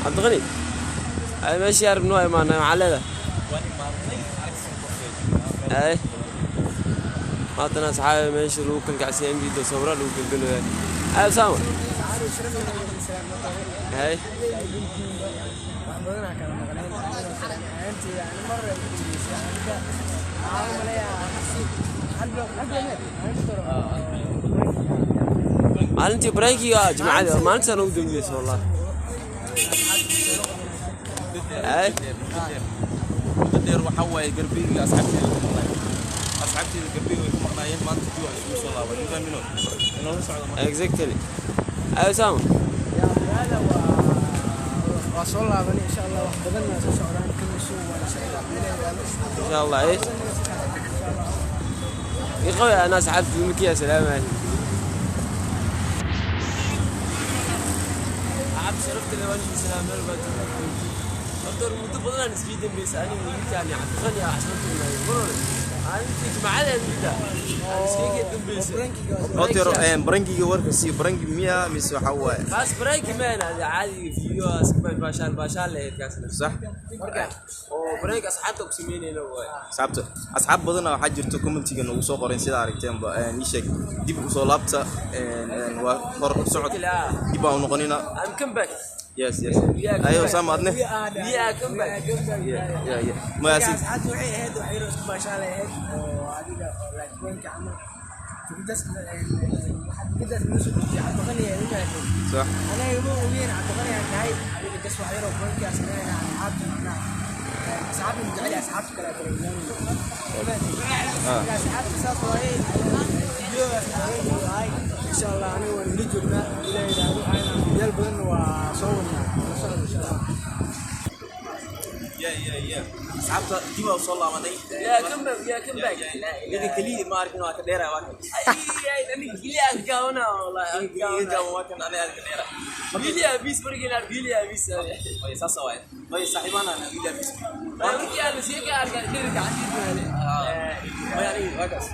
Cabdiqani, ay meeshii arabno imaanay, maxaa leedahay? Ay haatana asxaabi, meesha lagu kalkacsiya MD sawira lagu gelgelaya. Ay Usaama, hay. Wax badan aa kala maqnayn intii yani mar ay ku dambeysay aniga waxaan u maleeyaa hal bilo maalinta hore. Maalintii prankiga jimcada, maalintaan ugu dambeysay wallahi. Ay. Muddo dheer waxaa waaye garbeyga asxaabteeda ku maqnaayeen, asxaabteeda garbeyga way ku maqnaayeen. Maanta dib waa isugu soo laaban, ma fahmino inoola socdo marka. Exactly. Ay Usaama. Yaa brother, waa soo laaban insha Allah, wax badan waa soo socdaan kan soo waa insha Allah. Insha Allah. Eh iqawi, ana asxaabti markii assalaamu calaykum. Asxaab sharafta leh, waan idin salaam meel baad joogtaan. Horta muddo badan aan iskaga dambeysay aniga wiilkaan Cabdiqani ah soo tugnay mar hore, maalintii jimcada wiilka aan iskaga dambeysay. Horta prankiga warka sii, pranki miya mise waxaa waaye? Kaas pranki maana, caadiga video iska baashaal baashaal leeyahay kaasna. Marka oo prank asxaabta ku sameynayna waay. Asxaabta, asxaab badan waxaa jirto commentiga nagu soo qoren sida aragteenba, ii sheeg dib u soo laabta, waa hor u socod, dib aan u noqonina. I'm come back. Yes, ayo Usaama, adne. We are come back. Yeah, maya si. Asxaabta waxay ahayd wax yar oo isku baashaalay ahayd oo adiga oo like prank camal fikradaas, waxaa fikradaas noo soo dejiyay Cabdiqani ee imaatay. Anaga ma ogeyn Cabdiqani aan tahay adiga, gas wax yar oo prank ah sameynayna asxaabta, macnaha asxaabta jecel, asxaabta kale kale imaanay. Marka asxaabta saas waaye, videogaas prank ahay. Insha Allah aniga waan weli joognaa, ilaahay yidhaahdo meel badanna waa soo wadnaa, la socda insha Allah. Yeah, asxaabta dib aan soo laabanay. Yeah, come back, yeah, come back. Ninka keliya ma arkin, waa ka dheera, waa kan. Ay, aniga keliya aan gaabana wallahi, aan iga gaabana. Gaaban waa kan, aniga ka dheera. Wiilya bis markii aan wiilya bis. Way saas waaye, may saaxiibana wiilya bis. Markii aan sii ka arkay dhirka gacantiisa. May aniga waa kaas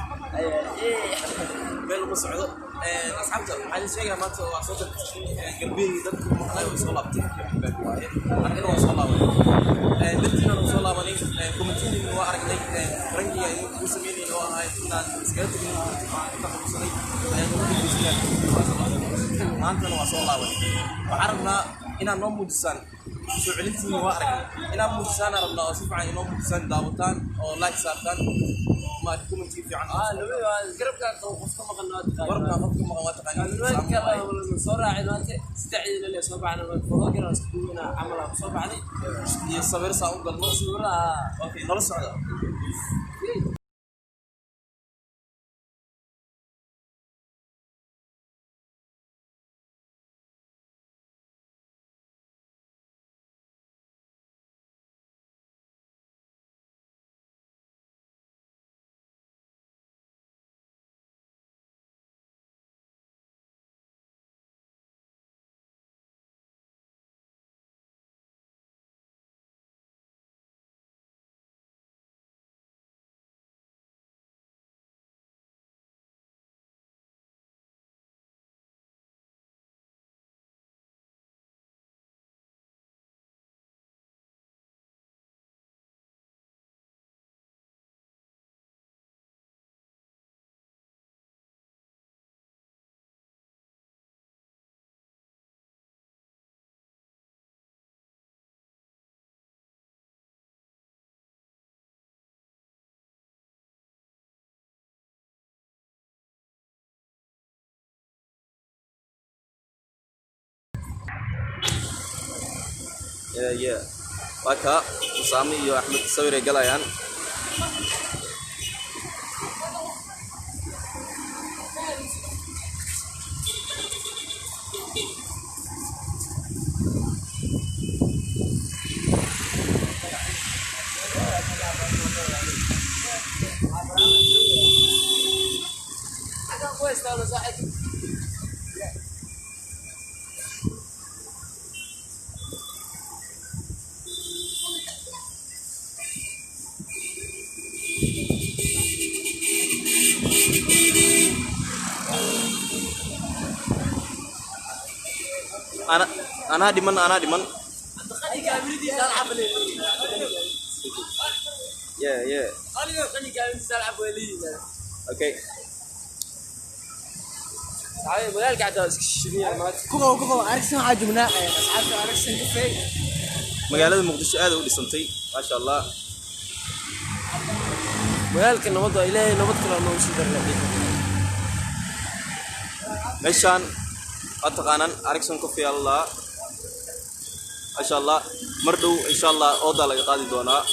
meel uma socdo. Asxaabta waxaan idin sheegaa maanta waa soo dalbisay garbeygi, dadku maqnay way soo laabtay waaye, anigana waa soo laabanay, dartiina waa soo laabanay. Commentiyadiina waa aragnay, prankiga idin kuu sameynayna oo ahay inaan iskaga tegin aan ka takhalusanay ayaan ugu dambeysay. Maantana waa soo laabanay. Waxaan rabnaa inaad noo muujisaan soo celintiina, waa aragnay, inaad muujisaan aan rabnaa oo si fiican inoo muujisaan, daawataan oo like saartaan oo maarka commenti fiican. Ah, laba waa garabka qof ka maqan waa taqaan. Warabkaa qofka maqan waa taqaaniin. Soo raacay maanta 3 la soo baxnay, vlogger aan isku duwina camal aan soo baxnay. Iyo sawir saa u galno. Sawirada. Okay, nala socda. Yeah, waa kaa Usaame iyo Axmed sawir ay galayaan. Xagan ku haystaa saaxiib. Ana anaa dhiman, anaa dhiman. Kaamiradiisa alcab leeyihiin. Yeah. Qani kaamiradiisa alcab way leeyihiin. Okay. Saxaabi, magaalka xataa waa iska shishidan yahay maanta. Ku qabo, ku qabo. Aragsan waxaa joognaa, asxaabta, Aragsan Cafe. Magaalada Muqdisho aad u dhisantay, maasha Allah. Magaalka nabad waa, Ilaahay nabad kale noogu sii darna. Meeshaan waa taqaanaan, Aragsan Coffee Allah, maasha Allah. Mar dhow, insha Allah, oodaa laga qaadi doonaa.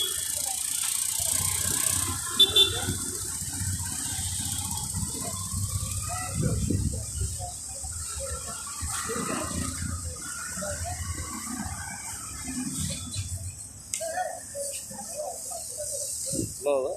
Lo'da.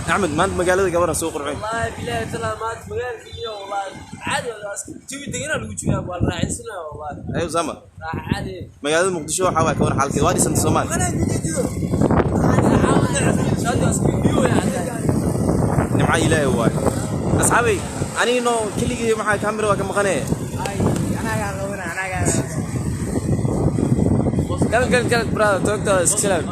Axmed, maanta magaalada gabadha soo qurxin. Wallahi billahi taala, maanta magaalka iyo wallahi caadi waa iska jawi deganaa lagu jiraa, waa la raaxaysanaya wallahi. Ayo Usama. Raaxa caadi. Magaalada Muqdisho waxaa waay kawan xaalkeed waa dhisantay Soomaali. Shaadi waa iska biyo caadi. Nimca Ilaahay waay. Asxaabay, anigino keligii maxaa kaamira waa ka maqanee. Ay, anagaa qabana, anagaa. Gal gal gal, brother, toogta iska salaam.